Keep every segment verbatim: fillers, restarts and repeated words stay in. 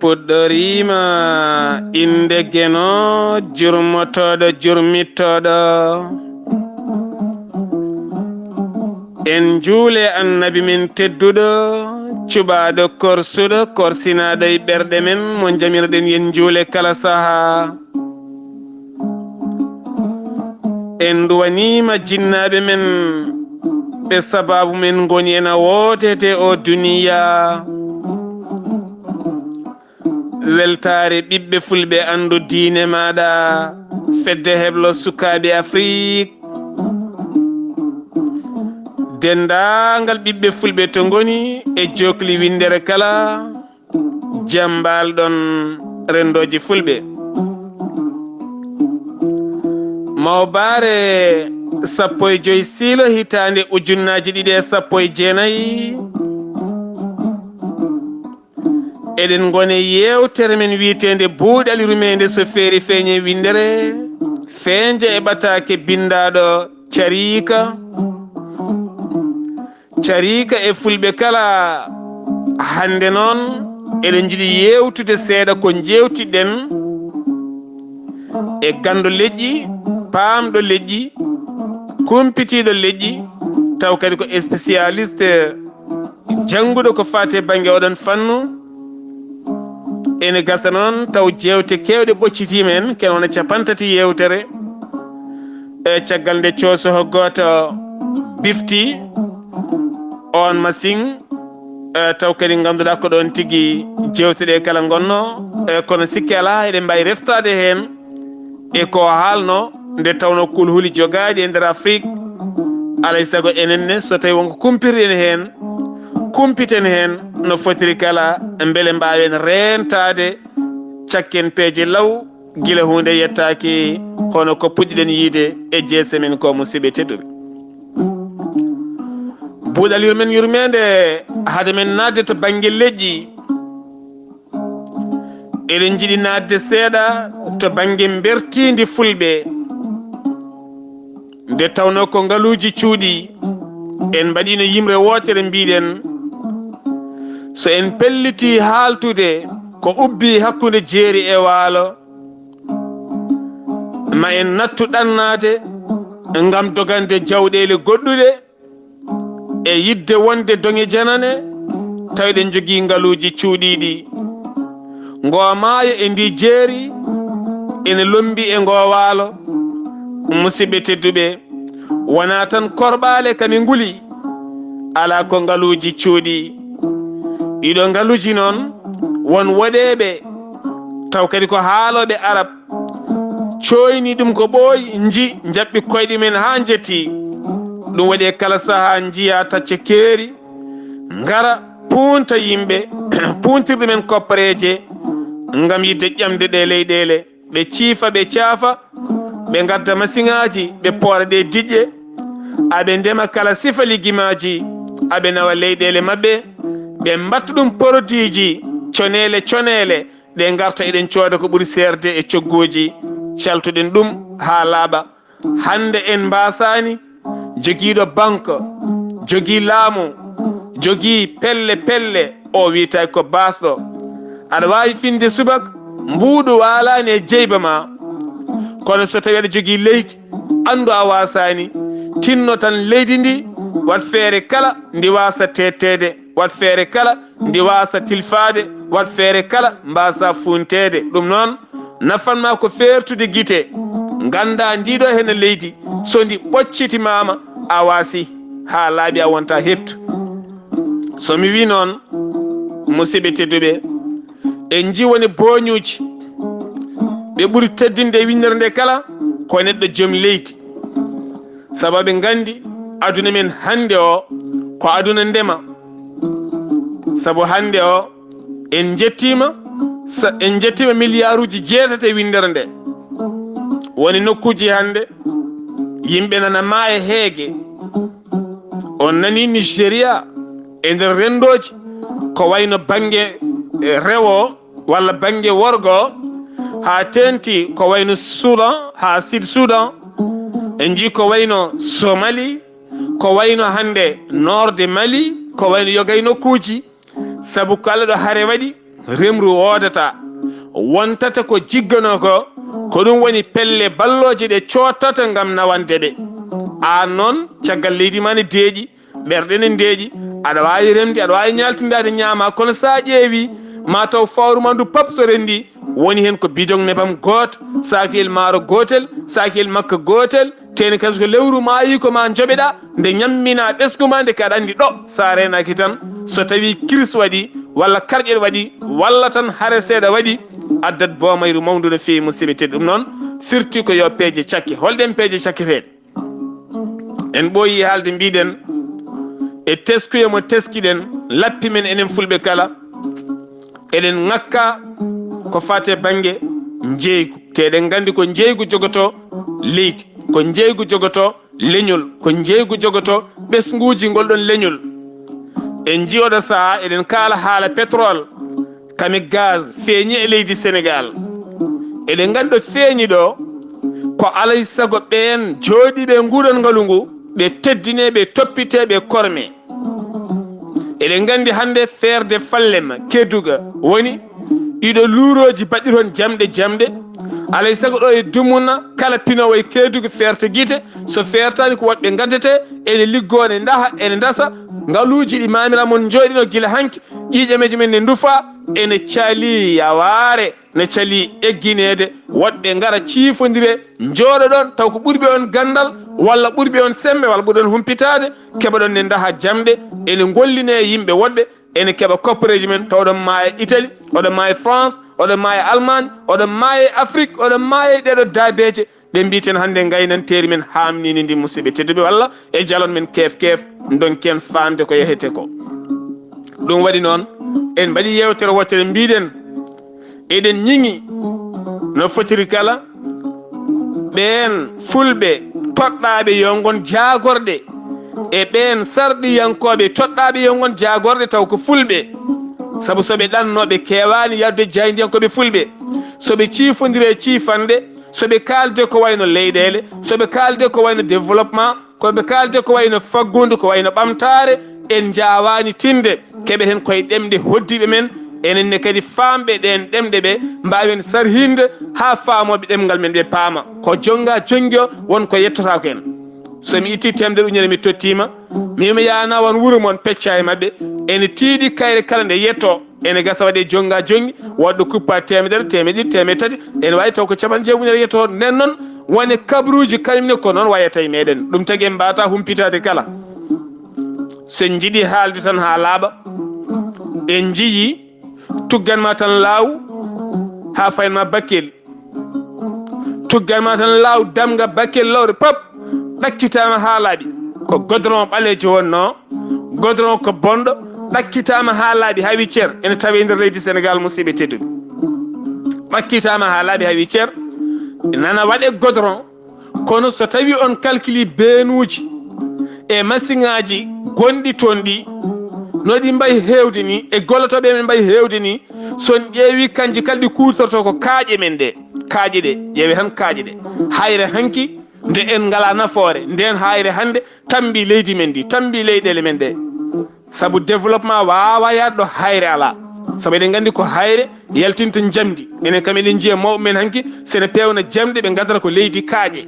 Fuɗɗoriima innde Geno, jurmotooɗo, jurmittooɗo. En njuule Annabi men tedduɗo, cuɓaaɗo, korsuɗo, korsinaaɗo e ɓerɗe men, mo njamirɗen yen njuule kala sahaa. En nduwaniima jinnaaɓe men, ɓe sabaabu men ngoni ena woote e oo duniyaa. Weltaare ɓiɓɓe fulɓe, anndu diine maaɗa, fedde heblo sukaaɓe Afrik, denndaangal ɓiɓɓe fulɓe to ngoni e jookli winndere kala, jam mbaal-ɗon renndooji fulɓe. Mawbaare sappo e joy siilo hitaande ujunnaaji ɗiɗi e sappo e jeenayi, eɗen ngoni e yeewtere men wiyeteende Buuɗal Yurmeende, so feeri feeñe winndere, feeña e ɓataake binndaaɗo Cariika. Cariika e fulɓe kala. Hannde noon, eɗen njiɗi yeewtude seeɗa ko njeewtiɗen e ganndo leƴƴi, paamɗo leƴƴi, kumpitiiɗo leƴƴi, taw kadi ko spécialiste, jannguɗo ko faati e bannge oɗon fannu. Ene gasa noon taw jeewte keewɗe ɓoccitiima en, ken wona capantati yeewtere. E caggal nde coosoho gooto bifti oon masiŋ, e taw kadi ngannduɗaa ko ɗoon tigi jeewte ɗe kala ngonnoo, e kono sikke alaa, eɗen mbaawi reftaade heen e ko haalnoo, nde tawnoo kulhuli jogaaɗi e nder Afrik. Alaa e sago enen ne, so tawii won ko kumpirɗen heen, kumpiten heen no fotiri kala, mbele mbaawen reentaade cakken peeje law, gila huunde yettaaki, hono ko puɗɗiɗen yiyde e jeese men ko, musidɓe tedduɓe. Buuɗal yurmen yurmeende, hade men naatde to bannge leƴƴi, eɗen njiɗi naatde seeɗa to bannge mbertiindi fulɓe. Nde tawnoo ko ngaluuji cuuɗi, en mbaɗiino yimre wootere, mbiɗen, so en pellitii haaltude ko ubbii hakkunde jeeri e waalo, ma en nattu ɗannaade ngam dogande jawɗeele goɗɗuɗe e yiɗde wonde doŋe janane, taw eɗen njogii ngaluuji cuuɗiiɗi. Ngoo maayo e ndii jeeri ene lommbi e ngoo waalo. Musidɓe tedduɓe, wonaa tan korɓaale kame nguli, alaa ko ngaluuji cuuɗi. Ɗiɗo ngaluuji noon, won woɗeeɓe, taw kadi ko haalooɓe Arab, cooyni ɗum ko ɓooyi, nji, njaɓɓi koyɗe men haa njetti. Ɗum waɗi e kala sahaa njiyaa tacce keeri, ngara, puunta yimɓe, puuntir ɗumen koppareeje, ngam yiɗde ƴamde ɗe leyɗeele. Ɓe ciifa, ɓe caafa, ɓe ngadda masiŋaaji, ɓe poora ɗe diƴƴe, aɓe ndema kala sifa ligimaaji, aɓe nawa leyɗeele maɓɓe, ɓe mbatta ɗum poroduuji, coneele, coneele, ɗe ngarta eɗen cooda ko ɓuri seerde e cogguuji, caltuɗen ɗum haa laaɓa. Hannde en mbaasaani, jogiiɗo banque, jogii laamu, jogii pelle pelle, o wiyetaake ko baasɗo. Aɗa waawi finde subaka, mbuuɗu waalaani e jeyba ma. Kono so tawii aɗa jogii leydi, anndu a waasaani, tinno tan leydi ndi, waɗ feere kala ndi waasa teetteede, waɗ feere kala ndi waasa tilfaade, waɗ feere kala mbaasa fuunteede. Ɗum noon, nafan ma ko feertude gite, ngannda ndiɗo hene leydi, so ndi ɓoccitimaama, a waasi, haa laaɓi a wonta heɓtu. So mi wii noon, musidɓe tedduɓe, en njii woni booñuuji, ɓe ɓuri teddinde e winndere nde kala, ko neɗɗo joom leydi. Sabu ɓe nganndi aduna men hannde o, ko aduna ndema. Sabu hannde o, en njettiima, sa-, en njettiima miliyaaruuji jeetati e winndere nde. Woni nokkuuji hannde, yimɓe nana maaya heege. On nani Nigeria, e nder renndooji, ko wayno bannge, eh, rewo, walla bannge worgo, haa teeŋti ko wayno Soudan, haa Sud Soudan, en njii ko wayno Somali, ko wayno hannde Nord de Mali, ko wayno yoga e nokkuuji, sabu kala ɗo hare waɗi, remru woodata, wontata ko jigganoo ko, ko ɗum woni pelle ballooje ɗe coottata ngam nawande ɓe. Aan noon, caggal leydi ma ne deeƴi, ɓerɗe ne ndeeƴi, aɗa waawi remde, aɗa waawi ñaaltindaade ñaamaa, kono so a ƴeewii, ma taw fawru ma ndu pap so renndii, woni heen ko bidon nebam gooto, saakiyel maaro gootel, saakiyel makka gootel, teeni kadi so ko lewru maayii ko ma njoɓeɗaa, nde ñamminaa ɓesngu ma, nde kaɗa anndi ɗo, so a reenaaki tan, so tawii kiris waɗii, walla karƴe waɗii, walla tan hare seeɗa waɗii, addat boomayru mawndu no feewi, musidɓe tedduɓe. Ɗum noon firti ko yo peeje cakke. Holɗen peeje cakketeeɗe? En ɓooyii haalde, mbiɗen e teskuya mo teskiɗen, lappi men enen Fulɓe kala, eɗen ŋakka ko faati e bannge njeeygu. Te eɗen nganndi ko njeeygu jogotoo leydi, ko njeeygu jogotoo leñol, ko njeeygu jogotoo ɓesnguuji ngol ɗon leñol. En njii oɗo sahaa eɗen kaala haala pétrole, kame gaz feeñi e leydi Senegaal. Eɗen nganndi ɗo feeñi ɗo, ko alay sago ɓeen jooɗiiɓe e nguuɗon ngalu ngu, ɓe teddinee, ɓe toppitee, ɓe kormee. Eɗen nganndi hannde feerde Fallema, Keduga, woni ɗiɗo luurooji baɗɗi toon jamɗe jamɗe. Alay sago ɗo e Dumuna, kala pinoowo e Keduga feerta gite, so feertaani ko woɗɓe ngaddetee, ene liggoo, ene ndaha, ene ndasa, ngaluuji ɗi maamira mon njooɗino gila hanki, ƴiiƴameeji men ne ndufa, ene calii yawaare, ne calii eggineede, woɗɓe ngara ciifondire, njooɗoɗon, taw ko ɓuri ɓe on ganndal, walla ɓuri ɓe on semmbe, walla ɓuri on humpitaade, keɓoɗon ne ndaha jamɗe, ene ngollinee yimɓe woɗɓe, ene keɓa koppareeji men, taw oɗon maaya Italie, oɗon maaya France, oɗon maaya Allemagne, oɗon maaya Afrique, oɗon maaya ɗeɗo daabeeje, ɗe mbiiten hannde ngaynanteeri men haamniindi ndi, musidɓe tedduɓe, walla e jalon men keef keef, ndonken faamde ko yahete ko. Ɗum waɗi noon, en mbaɗi yeewtere wootere, mbiɗen eɗen ñiŋi no fotiri kala ɓeen Fulɓe toɗɗaaɓe yo ngon jaagorɗe e ɓeen sarɗiyankooɓe toɗɗaaɓe yo ngon jaagorɗe taw ko Fulɓe. Sabu so ɓe ɗannoo, ɓe keewaani yahdude e jaayndiyankooɓe Fulɓe. So ɓe ciifondire e ciifanɗe, so ɓe kaalde ko wayno leyɗeele, so ɓe kaalde ko wayno développement, ko ɓe kaalde ko wayno faggudu, ko wayno ɓamtaare, en njaawaani tinde, keɓeten koye ɗemɗe hoɗdiiɓe men, enen ne kadi faamɓe ɗeen ɗemɗe ɓe, mbaawen sarhinde haa faamooɓe ɗemngal men ɓe paama. Ko jonnga jonngi o, won ko yettotaako en. So mi ittii teemedere ujunere mi tottiima, mi wiima yaana won wuro mon pecca e maɓɓe, ene tiiɗi kayre kala nde yettoo. Ene gasa waɗe jonnga jonngi, woɗɗo kuppa teemedere, teemedde ɗiɗi, teemedde tati, ene waawi taw ko capanɗe jeegom ujunere yettoto. Nden noon, wone kabaruuji kañum ne ko noon wayata e meɗen. Ɗum tagi en mbaata humpitaade kala. So en njiɗi haalde tan haa laaɓa, en njiyii tuggan ma tan laaw haa fayen ma Bakel. Tuggan ma tan laaw damga Bakel lowre pop ɗakkitaama haa laaɓi. Ko godron ɓaleejo wonnoo, godron ko bonɗo, ɗakkitaama haa laaɓi haa wi cer, ene tawee nder leydi Senegaal, musidɓe tedduɓe. Ɗakkitaama haa laaɓi haa wi cer, nana waɗe godron, kono so tawii on kalkili beenuuji e masiŋaaji gonɗi toon ɗi, no ɗi mbayi heewde ni, e gollotooɓe men mbayi heewde ni, so on ƴeewii kanji kala ɗi kuutortoo ko kaaƴe men ɗe, kaaƴe ɗe, ƴeewee tan kaaƴe ɗe. Hayre hanki, nde en ngalaa nafoore, ndeen hayre hannde tammbii leydi men ndi, tammbii leyɗeele men ɗe. Sabu développement waawaa yahde ɗo hayre alaa. Sabu eɗen nganndi ko hayre yaltinta njamndi. Enen kam eɗen njiya mawɓe men hanki, so ene peewna jamɗe, ɓe ngaddata ko leydi kaaƴe.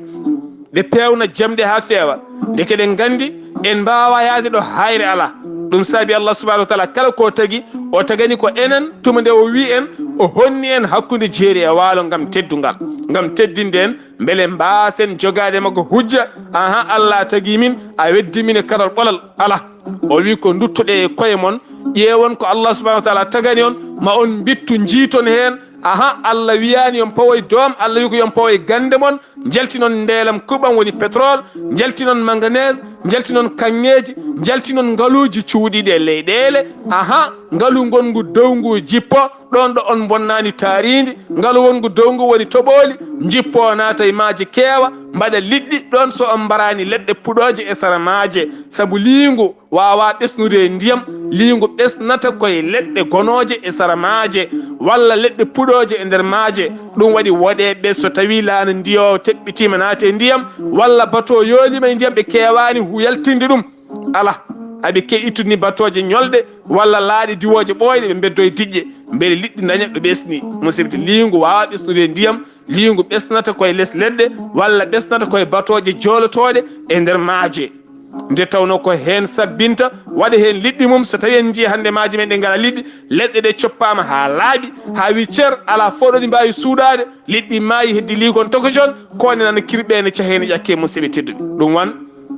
Ɓe peewna jamɗe haa feewa. Ndeke eɗen nganndi en mbaawaa yahde ɗo hayre alaa. Ɗum saabi Allah subhanahu wa taala kala ko tagi, o tagani ko enen, tuma nde o wii en, o honni en hakkunde jeeri e waalo ngam teddungal, ngam teddinde en, mbele mbaasen jogaade e makko hujja. Aha, Allah tagi min, a weddi min e karal ɓolal. Alaa. O wii ko nduttoɗe e koye mon, ƴeewon ko Allah subhanahu wa taala tagani on, ma on mbittu njiiton heen. Aha, Allah wiyaani on pawoy doom, Allah wii ko yon pawoy gannde mon, njaltinon ndeelam kuɓam woni pétrole, njaltinon manganèse, njaltinon kaŋŋeeji, njaltinon ngaluuji cuuɗiiɗi e leyɗeele. Aha, ngalu ngongu dow ngu jippo, ɗoon ɗo on mbonnaani taariindi, ngalu wongu dow ngu woni toɓooli, njippo naata e maaje keewa, mbaɗa liɗɗi, ɗoon so on mbaraani leɗɗe puɗooje e sara maaje. Sabu liingu waawaa ɓesnude e ndiyam, liingu ɓesnata koye leɗɗe gonooje e sara maaje, walla leɗɗe puɗooje e nder maaje. Ɗum waɗi woɗeeɓe so tawii laana ndiyoowo teɓɓitiima naati e ndiyam, walla bato yooliima e ndiyam, ɓe keewaani hu-, yaltinde ɗum. Alaa. Aɓe keɓi ittude ni batooje ñolɗe walla laaɗe diwooje ɓooyɗe, ɓe mbeddo e diƴƴe, mbele liɗɗi ndaña ɗo ɓesni. Musidɓe, liingu waawaa ɓesnude e ndiyam, liingu ɓesnata koye les leɗɗe walla ɓesnata koye batooje joolotooɗe e nder maaje. Nde tawnoo ko heen sabbinta, waɗa heen liɗɗi mum. So tawii en njiyii hannde maaje men ɗe ngalaa liɗɗi, leɗɗe ɗe coppaama haa laaɓi, haa wii cer, alaa fof ɗo ɗi mbaawi suuɗaade, liɗɗi maayi, heddi liikon tokojon, ko ne nana kirɓe, ne cahee, ne ƴakkee, musidɓe tedduɓe. Ɗum wan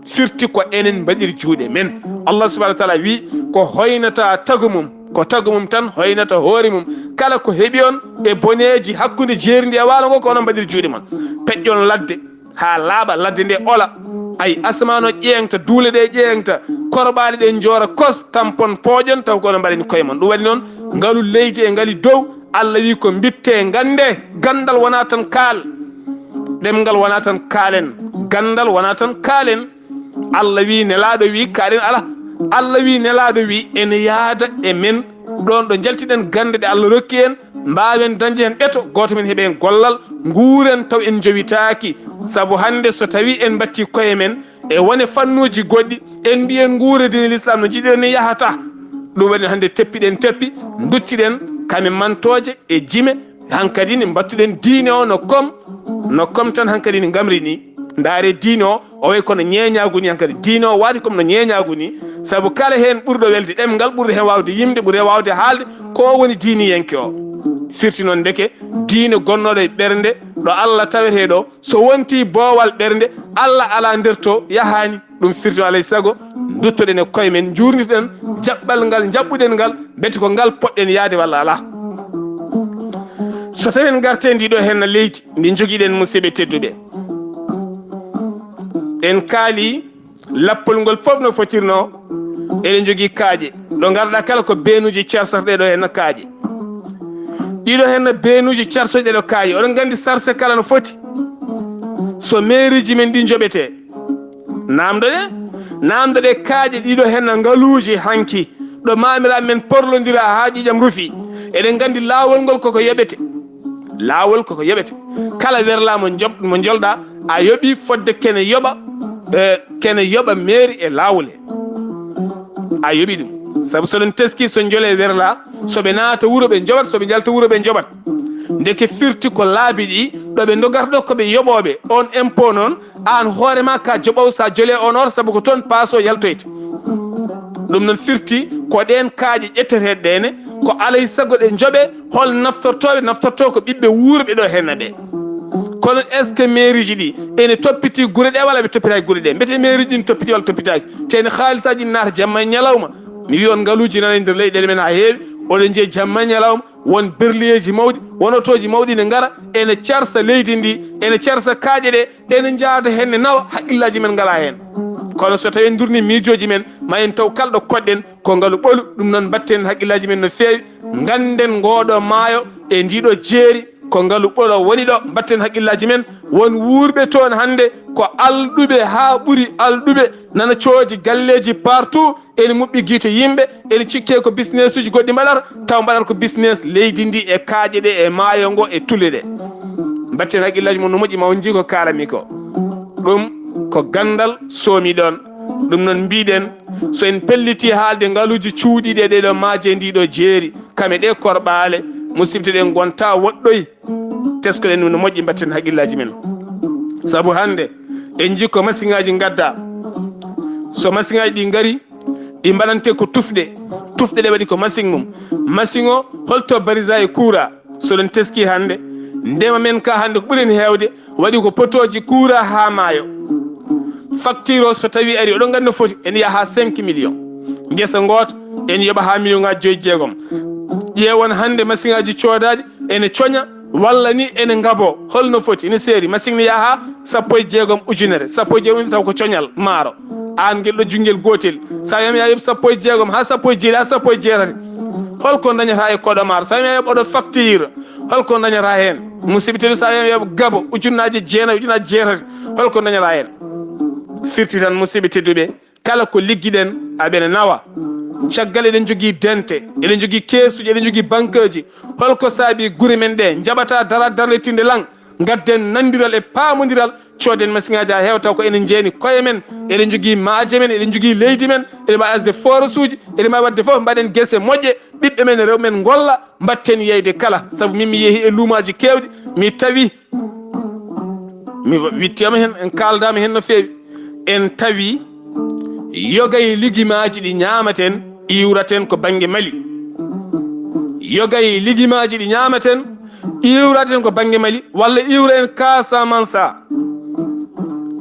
firti ko enen mbaɗiri juuɗe men. Allah subhanahu wa taala wi, ko hoynata tagu mum, ko tagu mum tan hoynata hoore mum. Kala ko heɓi on e boneeji hakkunde jeeri ndi e waalo ngo, ko onon mbaɗiri juuɗe mon. Peƴƴon ladde haa laaɓa, ladde nde ola. Ay, asamaan o ƴeeŋta, duule ɗe ƴeeŋta, korɓaali ɗe njoora kos, tampon pooƴon, taw ko onon mbaɗani koye mon. Ɗum waɗi noon, ngalu leydi e ngali dow, Allah wi ko mbitte, ngannde, ganndal wonaa tan kaal. Ɗemngal wonaa tan kaalen, ganndal wonaa tan kaalen. Allah wi, Nelaaɗo wi, kaalen alaa. Allah wi, Nelaaɗo wi, ene yaada e men ɗoon ɗo njaltiɗen gannde ɗe Allah rokki en, mbaawen dañde heen ɓeto, gooto men heɓa heen gollal, nguuren taw en njowitaaki. Sabu hannde so tawii en mbattii koye men e wone fannuuji goɗɗi, en mbiyen nguura diine Lislaam no njiɗiren ni yahataa. Ɗum waɗi hannde teppiɗen teppi, nduttiɗen kame mantooje e jime, hankadi ne mbattuɗen diine o no kom, no kom tan hankadi ne ngamri ni. Ndaare diine o, o wayi kono ñeeñaagu ni hankadi. Diine o waati kom no ñeeñaagu ni, sabu kala heen ɓurɗo welde ɗemngal, ɓurɗo heen waawde yimde, ɓurɗo heen waawde haalde, ko o woni diiniyanke o. Firti noon ndeke diine gonnooɗo e ɓernde ɗo Allah tawetee ɗo, so wontii boowal ɓernde, Allah alaa nder to yahaani. Ɗum firti alay sago nduttoɗen e koye men, njuurnitoɗen jaɓɓal ngal njaɓɓuɗen ngal, mbete ko ngal poɗɗen yaade walla alaa. So tawii en ngartee ndi ɗo henna leydi ndi njogiɗen, musidɓe tedduɓe, en kaali lappol ngol fof no fotirnoo. Eɗen njogii kaaƴe. Ɗo ngarɗaa kala ko beenuuji carsorɗe ɗo henna kaaƴe. Ɗiɗo henna beenuuji carsorɗe ɗo kaaƴe. Oɗon nganndi sarse kala no foti. So meeriiji men ɗi njoɓetee, naamndo ɗe, naamndo ɗe kaaƴe ɗiɗo henna ngaluuji hanki. Ɗo maamiraaɓe men porlondira haa ƴiiƴam rufi. Eɗen nganndi laawol ngol koko yoɓete. Laawol koko yoɓete. Kala werlaa mo njob-, mo njolɗaa, a yoɓii fodde kene yoɓa, eh, kene yoɓa meeri e laawol he. A yoɓii ɗum. Sabu so ɗon teskii, so njolee werlaa, so ɓe naata wuro ɓe njoɓat, so ɓe njalta wuro ɓe njoɓat. Ndeke firti ko laabi ɗi, ɗo ɓe ndogata ɗo ko ɓe yoɓooɓe. On impôt noon, aan hoore ma ka joɓowo, so a jolee on or, sabu ko toon paaso yaltoyta. Ɗum noon firti ko ɗeen kaaƴe ƴetteteeɗe ɗeene, ko alay sago ɗe njoɓee, hol naftortooɓe naftortoo ko ɓiɓɓe wuurɓe ɗo henna ɓe. Kono est-ce que mairie ji ɗi ene toppiti gure ɗe walla ɓe toppitaaki gure ɗe? Mbete mairie ji ɗi ne toppiti walla toppitaaki? Te ene haalisaaji ɗi naata jamma e ñalawma. Mi wi on ngaluuji nana e nder leyɗeele men haa heewi, oɗon njiya jamma e ñalawma, won berliyeeji mawɗi, won otooji mawɗi ne ngara, ene carsa leydi ndi, ene carsa kaaƴe ɗe, ene njaada heen ne nawa, haqqillaaji men ngalaa heen. Kono so tawii en ndurnii miijooji men, ma en taw kala ɗo koɗɗen ko ngalu ɓolu. Ɗum noon, mbatten haqqillaaji men no feewi, ngannden ngooɗoo maayo e ndiiɗoo jeeri ko ngalu ɓolo woni ɗo. Mbatten haqqillaaji men, won wuurɓe toon hannde ko alɗuɓe haa ɓuri alɗuɓe, nana coodi galleeji partout, ene muɓɓi gite yimɓe, ene cikkee ko businessuuji goɗɗi mbaɗata, taw mbaɗata ko business leydi ndi e kaaƴe ɗe e maayo ngo e tule ɗe. Mbatten haqqillaaji mon no moƴƴi, ma on njii ko kaalami ko. Ɗum ko ganndal soomi ɗoon. Ɗum noon mbiɗen, so en pellitii haalde ngaluuji cuuɗiiɗi e ɗeɗo maaje e ndiɗo jeeri, kame ɗe korɓaale, musidɓe, ɗe ngonta woɗɗoy. Teskoɗen ɗum no moƴƴi, mbatten haqqillaaji men. Sabu hannde en njii ko masiŋaaji ngaddaa. So masiŋaaji ɗi ngari, ɗi mbaɗante ko tufɗe. Tufɗe ɗe waɗi ko masiŋ mum. Masiŋ o, holto barisa e kuura? So ɗon teski hannde, ndema men ka hannde ko ɓuri en heewde waɗi ko potooji kuura haa maayo. Facture o so tawi ari, oɗon nganndi no foti, ene yaha haa cinq millions. Ngesa ngoota ene yoɓa haa million ngaaji joyi jeegom. Ƴeewon hannde masiŋaaji coodaaɗi ene coña walla ni ene ngabo, holno foti, ene seeri. Masiŋ ne yaha haa sappo e jeegom ujunere, sappo e jeegom ujunere taw ko coñal maaro. Aan ngel ɗo junngel gootel, so a wiyaama yaa yoɓ sappo e jeegom haa sappo e jeeɗiɗi haa sappo e jeetati, holko dañataa e koɗo maaro? So a wiyaama yaa yoɓ oɗo facture, holko dañataa heen? Musidɓe tedduɓe, so a wiyaama yoɓ gabo ujunnaaje jeenayi, ujunnaaje jeetati, holko dañataa heen? Firti tan, musidɓe tedduɓe, kala ko liggiɗen aɓene nawa. Caggal eɗen njogii dente, eɗen njogii keesuuji, eɗen njogii banqueji. Holko saabi gure men ɗe njaɓata dara darnde tinde lan? Ngadden nanndiral e paamondiral, cooden masiŋaaji haa heewa, taw ko enen njeeni koye men, eɗen njogii maaje men, eɗen njogii leydi men, eɗen mbaawi asde forasuuji, eɗen mbaawi waɗde fof, mbaɗen gese moƴƴe, ɓiɓɓe men, rewɓe men ngolla, mbaɗten yeyde kala. Sabu min mi yehi e luumaaji keewɗi, mi tawi, mi wittiima heen, en kaaldaama heen no feewi. En tawi yoga e ligimaaji ɗi ñaamaten, iwraten ko bannge Mali. Yoga e ligimaaji ɗi ñaamaten, iwraten ko bannge Mali, walla iwra en Casamance,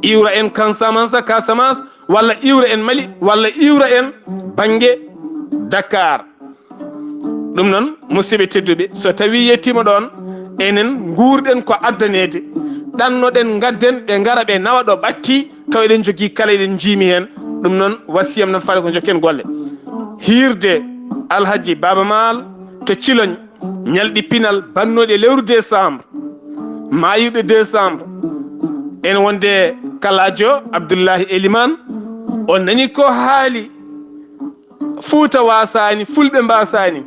iwra en Casamance, Casamance, walla iwra en Mali, walla iwra en bannge Dakar. Ɗum noon, musidɓe tedduɓe, so tawii yettiima ɗoon, enen nguurɗen ko addaneede, ɗannoɗen, ngadden, ɓe ngara, ɓe nawa ɗo ɓatti, taw eɗen njogii kala, eɗen njiimi heen. Ɗum noon, wasiyam no faale ko njokken golle. Hiirde Alhaji Baaba Maal to Ciloñ, ñalɗi pinal bannooɗi e lewru décembre, maayuɓe décembre, en wonde Kalaajo Abdullahi Eliman, o nani ko haali. Fuuta waasaani, Fulɓe mbaasaani.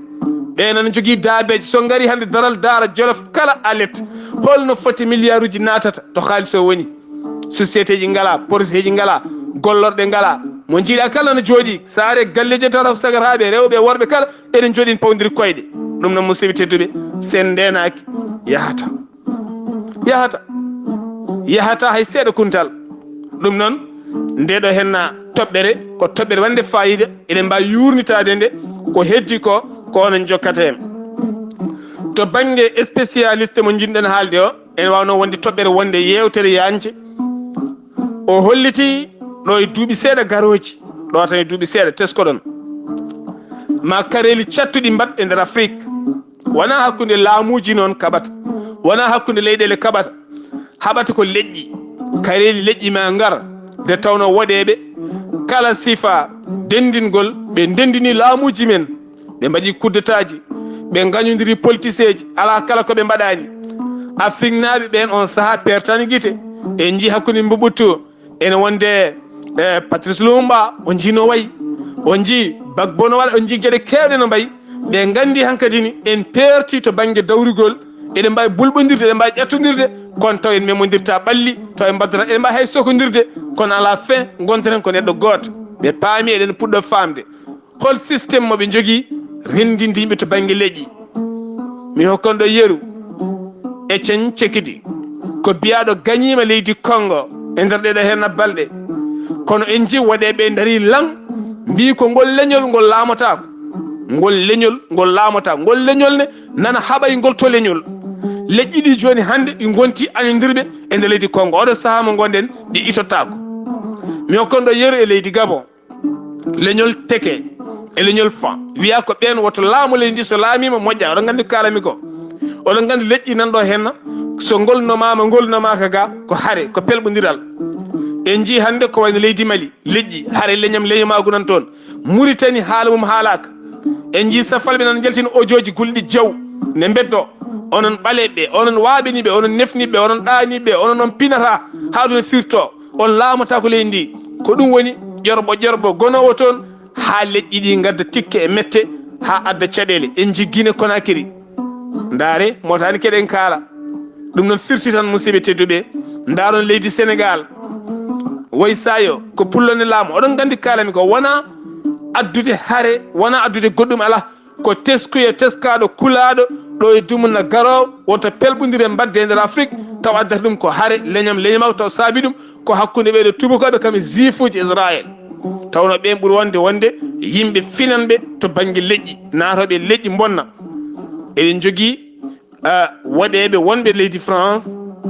Ɓeen ana njogii daabeeji. So ngari hannde daral Daara Jolof kala alet, holno foti miliyaaruuji naatata to haalis o woni? Société ji ngalaa, projet ji ngalaa, gollorɗe ngalaa. Mo njiiɗaa kala ana jooɗii. So aree galleeji e tara sagataaɓe, rewɓe e worɓe kala, eɗen njooɗii pawndiri koyɗe. Ɗum noon, musidɓe tedduɓe, so en ndeenaaki, yahata. Yahata. Yahata hay seeɗa kuntal. Ɗum noon, nde ɗo henna toɓɓere, ko toɓɓere wonde faayiida, eɗen mbaawi yuurnitaade nde, ko heddi ko, ko onon njokkata en. To bannge spécialiste mo njiɗ-ɗen haalde o, ene waawnoo wonde toɓɓere wonde yeewtere yaajnde. O holliti ɗo e duuɓi seeɗa garooji, ɗo tan e duuɓi seeɗa teskoɗon. Ma kareeli cattuɗi mbaɗ e nder Afrik. Wonaa hakkunde laamuuji noon kaɓata, wonaa hakkunde leyɗeele kaɓata, haɓata ko leƴƴi, kareeli leƴƴi ma ngar, nde tawnoo woɗeeɓe kala sifa denndingol, ɓe ndenndini laamuuji men, ɓe mbaɗi kuddetaaji, ɓe ngañondiri politiseeji, alaa kala ko ɓe mbaɗaani. Afriknaaɓe ɓeen oon sahaa peertaani gite, en njii hakkunde Mbuɓɓuttu, ene wonde, eh, Patrice Lumumba, o njii no wayi, o njii Gbagbo no waɗa, o njii geɗe keewɗe no mbayi. Ɓe nganndi hankadi ni en peerti to bannge dawrugol, eɗen mbaawi bulɓondirde, eɗen mbaawi ƴettondirde, kono taw en memondirta ɓalli, taw en mbaddata, eɗen mbaawi hay sokondirde, kono à la fin ngontaten ko neɗɗo gooto. Ɓe paami eɗen puɗɗo faamde hol système mo ɓe njogii renndindiiɓe to bannge leƴƴi. Mi hokkan ɗo yeru e Cen Cekidi, ko biyaaɗo gañiima leydi Kongo e nder ɗeɗo heen balɗe. Kono en njii woɗeeɓe ndarii laŋ, mbii ko ngol leñol ngol laamotaako. Ngol leñol ngol laamotaako. Ngol leñol ne nana haɓaygol to leñol. Leƴƴi ɗi jooni hannde ɗi ngonti añondirɓe e nder leydi Kongo. Oɗo sahaa mo ngonɗen ɗi itotaako. Mi hokkan ɗo yeru e leydi Gabon. Leñol Teke e leñol Fa wiya ko ɓeen woto laamu leydi ndi, so laamiima moƴƴa. Oɗon nganndi ko kaalami ko. Oɗon nganndi leƴƴi nan ɗo henna, so ngol nomaama, ngol nomaaka ga, ko hare, ko pelɓondiral. En njii hannde ko wayno leydi Mali, leƴƴi, hare leñam leñamaagu nan toon. Muritani haala mum haalaaka. En njii safalɓe nan njaltina ojooji gulɗi jaw ne mbeddo. Onon ɓaleeɓe, onon waaɓiniiɓe, onon nefniiɓe, onon ɗaaniiɓe, onon on pinata haa ɗum firto. On laamotaako leydi ndi. Ko ɗum woni ƴorɓo ƴorɓo gonoowo toon haa leƴƴi ɗi ngadda tikke e mette haa adda caɗeele. En njii Guinée Conakry. Ndaare, motaani keɗen kaala. Ɗum noon firti tan, musidɓe tedduɓe, ndaaron leydi Sénégal. Woy sayo, ko pullo ne laamo. Oɗon nganndi kaalami ko wona addude hare, wona addude goɗɗum alaa. Ko teskuya teskaaɗo kulaaɗo ɗo e dumunna garoowo, wonta pelɓondire mbadde e nder Afrik, taw addata ɗum ko hare, leñam, leñam, taw saabi ɗum ko hakkunde ɓeeɗo tubakooɓe kam e juifuuji Israel. Tawno ɓeen ɓuri wonde, wonde yimɓe finanɓe to bannge leƴƴi, naatooɓe leƴƴi mbonna. Eɗen njogii, ah, woɗeeɓe wonɓe leydi France,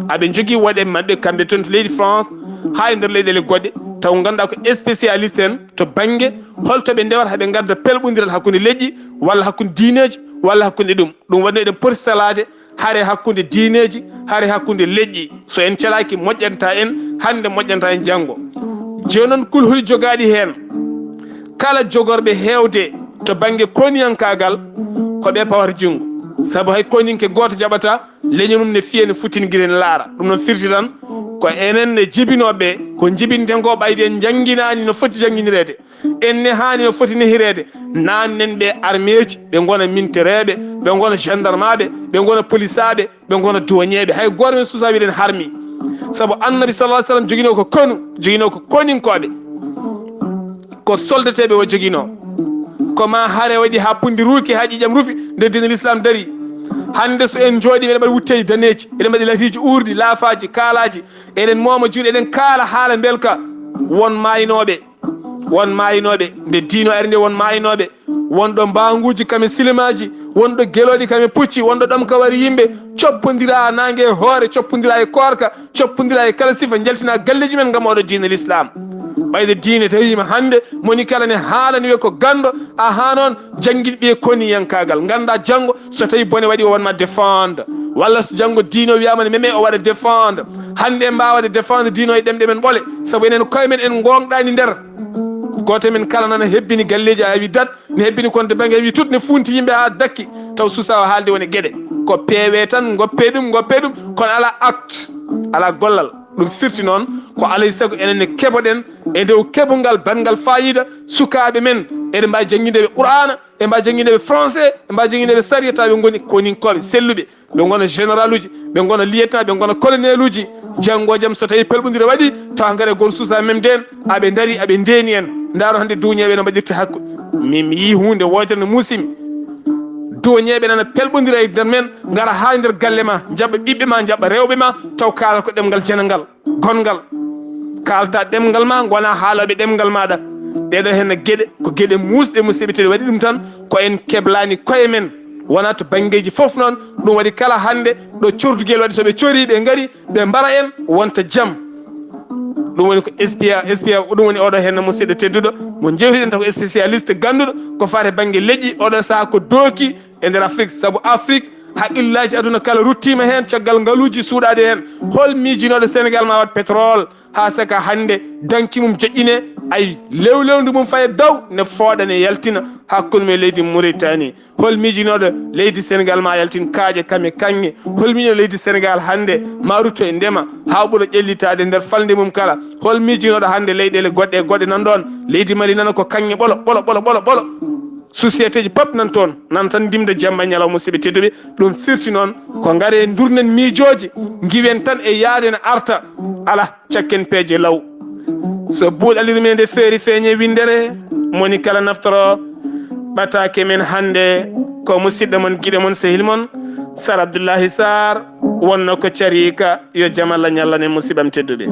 aɓe njogii woɗeeɓe maɓɓe kamɓe toon to leydi France, haa e nder leyɗeele goɗɗe, taw ngannduɗaa ko spécialiste en to bannge holto ɓe ndewata haa ɓe ngadda pelɓondiral hakkunde leƴƴi, walla hakkunde diineeji, walla hakkunde ɗum. Ɗum waɗi eɗen poti salaade hare hakkunde diineeji, hare hakkunde leƴƴi. So en calaaki, moƴƴanta en hannde, moƴƴanta en janngo. Jooni noon, kulhuli jogaaɗi heen, kala jogorɓe heewde to bannge koniyankaagal, ko ɓe pawata junngo. Sabu hay koninke gooto jaɓataa leñol mum ne fiya, ne futtina gite, ne laara. Ɗum noon firti tan Ko enen ne jibinooɓe, ko jibinten ko ɓayde en njannginaani no foti jannginireede, en nehaani no foti nehireede. Naannen ɓe armeeji, ɓe ngona mintereeɓe, ɓe ngona gendarmaaɓe, ɓe ngona polisaaɓe, ɓe ngona duwañeeɓe. Hay gooto men suusaa wiɗen harmi. Sabu Annabi sallallahu alaihi wasallam joginoo ko konu, joginoo ko koninkooɓe. Ko soldateeɓe o joginoo. Ko ma hare waɗi haa pundi ruuki, haa ƴiiƴam rufi, nde diine l'islam dari. Hannde so en njooɗii, eɗen mbaɗi wutteeji daneeji, eɗen mbaɗi latiiji uurɗi, laafaaji, kaalaaji, eɗen mooma juuɗe, eɗen kaala haala mbelka. Won maaynooɓe, won maaynooɓe, nde diine ari nde won maaynooɓe, won ɗo mbaanguuji kam e silimaaji, won ɗo gelooɗi kam e pucci, won ɗo ɗom ka wari yimɓe, coppondira naange e hoore, coppondira e koorka, coppondira e kala sifa, njaltina galleeji men ngam oɗo diine l'islam. Ɓayde diine tawiima hannde, moni kala ne haalani wiya ko ganndo, a haa noon janngin ɓe koniyankaagal. Ngannda janngo so tawi bone waɗi o wonma défendre, walla so janngo diine o wiyaama ne meme o waɗa défendre. Hannde en mbaawade défendre diine o e ɗemɗe men ɓole, sabu enen koye men en ngoongɗaani nder. Gooto men kala nana hebbini galleeji a wi dat, ne hebbini konte bange wi tut, ne funti yimɓe haa dakki, taw suusaa o haalde woni geɗe. Ko peewe tan, ngoppe ɗum, ngoppe ɗum, kono ala acte, ala gollal. Ɗum firti noon ko alay sago enen ne keɓoɗen e dow keɓungal banngal faayiida sukaaɓe men. Eɗen mbaawi janngindeɓe Qur'aana, ɓe mbaawi janngindeɓe français, ɓe mbaawi janngindeɓe sariya, tawa ɓe ngoni koninkooɓe selluɓe, ɓe ngona général uji, ɓe ngona lieutenant, ɓe ngona colonel uji. Janngo e jam so tawi pelɓondire waɗi, tawa ngara e gooto suusaa memde en, aɓe ndari, aɓe ndeeni en. Ndaaro hannde duwañeeɓe no mbaɗirta hakku. Min mi yii huunde wootere no muusimi. Duwañeeɓe nana pelɓondira e nder men, ngara haa nder galle ma, njaɓa ɓiɓɓe ma, njaɓa rewɓe ma, taw kaalata ko ɗemngal jenangal, gonngal. Kaalta ɗemngal ma, ngona haalooɓe ɗemngal maaɗa. Ɗeɗo heen geɗe, ko geɗe muusɗe, musidɓe tedduɓe, waɗi ɗum tan, ko en keblani koye men. Wona to banngeeji fof noon, ɗum waɗi kala hannde ɗo cordugel waɗi, so ɓe corii, ɓe ngari, ɓe mbara en, wonta jam. Ɗum woni ko espia-, espia-, ɗum woni oɗo heen musidɗo tedduɗo, mo jewtiɗen taw ko spécialiste gannduɗo, ko faati bannge leƴƴi, oɗo sahaa ko dooki e nder Afrique, sabu Afrique, haqqillaaji aduna kala ruttiima heen, caggal ngaluuji suuɗaade heen. Hol miijinooɗo Sénégal ma waɗ pétrole haa saka hannde danki mum joƴƴine, ay lewlewndu mum faye daw, ne fooɗa, ne yaltina hakkunde mum e leydi Mauritanie? Hol miijinooɗo leydi Sénégal ma yaltin kaaƴe kam e kaŋŋe? Hol miijinooɗo leydi Sénégal hannde ma rutto e ndema haa ɓura ƴellitaade nder falnde mum kala? Hol miijinooɗo hannde leyɗeele goɗɗe e goɗɗe nan ɗoon? Leydi Mali nana ko kaŋŋe ɓolo, ɓolo, ɓolo, ɓolo, ɓolo. Société ji pap nan toon, nan tan ndimda jamma e ñalawma, musidɓe tedduɓe. Ɗum firti noon ko ngare ndurnen miijooji, ngiwen tan e yaade ne arta. Ala, cakken peeje law. So buuɗalirmi nde feeri feeñe winndere, moni kala naftoro ɓataake men hannde ko musidɗo mon, giɗo mon, sehil mon, Sar Abdullahi Sar, wonno ko Carika. Yo jam Allah ñallane musidɓam tedduɓe.